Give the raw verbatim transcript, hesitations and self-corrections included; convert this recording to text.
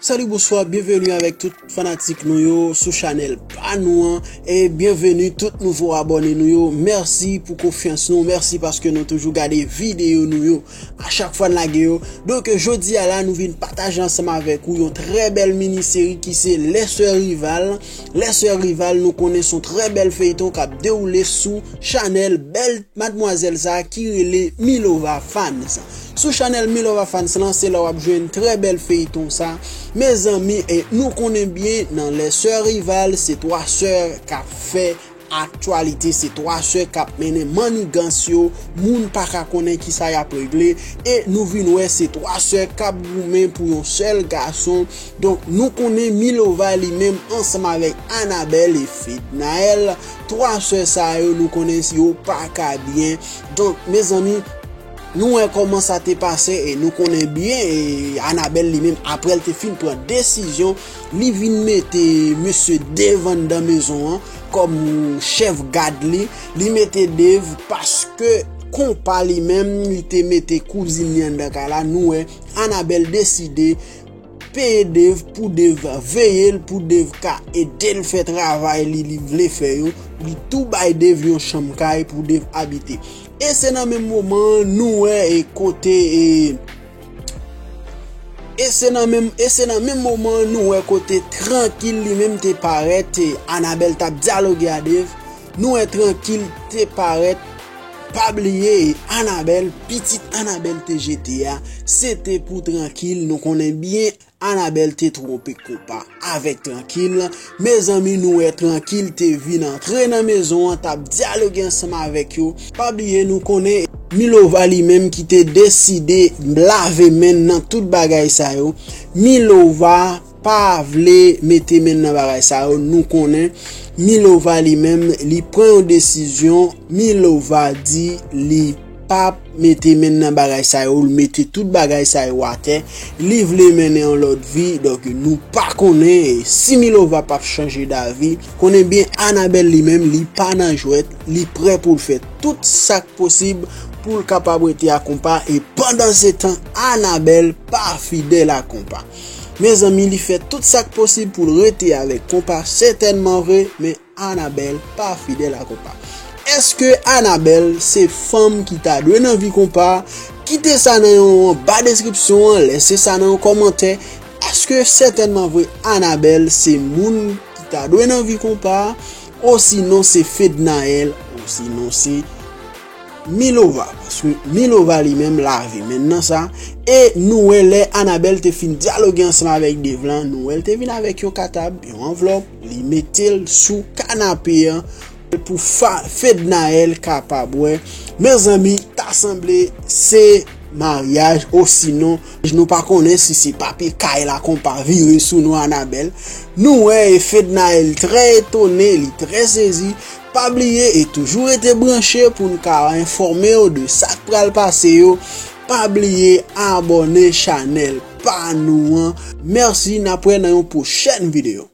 Salut, bonsoir, bienvenue avec tout fanatik nou yo sou chanèl pa nou an. E bienvenue tout nouvo abòne nou yo. Mèsi pou konfyans nou, mèsi paske nou toujou gade videyo nou yo. A chak fwa n lage yo. Donk, jodi a la, nou vin pataje ansanm avèk ou yon trè bèl mini seri ki se Les Sœurs Rivales. Les Sœurs Rivales, nou konnen se yon trè bèl feyton k ap dewoule sou chanèl bèl madmwazèl sa ki rele Milova Fans. Sou chanèl Milova Fans lan, se la w ap jwenn trè bèl feyton sa. Mezanmi, e nou konnen byen nan Les Sœurs Rivales, se twa sè k ap fè aktyalite, se twa sè k ap mennen mannigans yo, moun pa ka konnen kisa y ap regle, e nou vin wè se twa sè k ap goumen pou yon sèl gason. Donk, nou konnen Milova li menm ansanm avèk Anabel e Fednaelle, twa sè sa yo nou konnen yo pa ka byen. Donk, mezanmi, nou wè kòman sa te pase e nou konnen byen e Anabel li menm, apre l te fin pran desizyon, li vin mete mesye Dave anndan mezon an kòm chèf gad li. Li mete Dave paske konpa li menm, li te mete kouzin li anndan kay la. Nou wè Anabel deside peye Dave pou Dave veye l, pou Dave ka ede l fè travay li, li vle fè yo. Li tou bay Dave yon chanm kay pou Dave abite. E se nan menm moman an, nou wè e kote e, e se nan menm, e se nan menm moman an, nou wè kote Trankil li menm te parèt, e Anabel t ap dyaloge a Dave. Nou wè Trankil te parèt, pa bliye e Anabel, pitit Anabel te jete a, se te pou Trankil. Nou konnen byen Anabel te twonpe konpa avèk Trankil. Mezanmi, nou wè Trankil te vin antre nan mezon an, t ap dyaloge ansanm avèk yo. Pa bliye, nou konnen Milova li menm ki te deside lave men nan tout bagay sa yo. Milova pa vle mete men nan bagay sa yo. Nou konnen Milova li menm, li pran yon desizyon. Milova di li p ap mete men nan bagay sa yo, li mete tout bagay sa yo atè. Li vle mennen yon lòt vi, donk nou pa konnen si Milova p ap chanje davi. Konnen byen Anabel li menm, li pa nan jwèt, li prè pou l fè tout sa k posib pou l kapab rete ak konpa, e pandansetan, Anabel pa fidèl ak konpa. Mezanmi, li fè tout sa k posib pou l rete avèk konpa, sètènman vre, men Anabel pa fidèl ak konpa. Èske Anabel se fanm ki ta dwe nan vi konpa? Kite sa nan yon anba deskripsyon an, lèse sa nan yon kòmantè. Èske sètènman vre Anabel se moun ki ta dwe nan vi konpa? Osinon se Fednaelle, osinon se Milova, paske Milova li menm lave men nan sa. E nou wè lè Anabel te fin dyaloge ansanm avèk Dave lan, nou wè l te vin avèk yon katab, yon anvlòp, li mete l sou kanape an pou Fednaelle kapab wè. Mezanmi, ta sanble se maryaj, osinon nou pa konnen si se papye kay la konpa vire sou nou Anabel. Nou wè e Fednaelle trè etone, li trè sezi. Pa bliye e toujou rete branche pou n ka enfòme w de sa k pral pase yo. Pa bliye abòne chanèl pa nou an. Mèsi, n ap wè nan yon pwochèn videyo.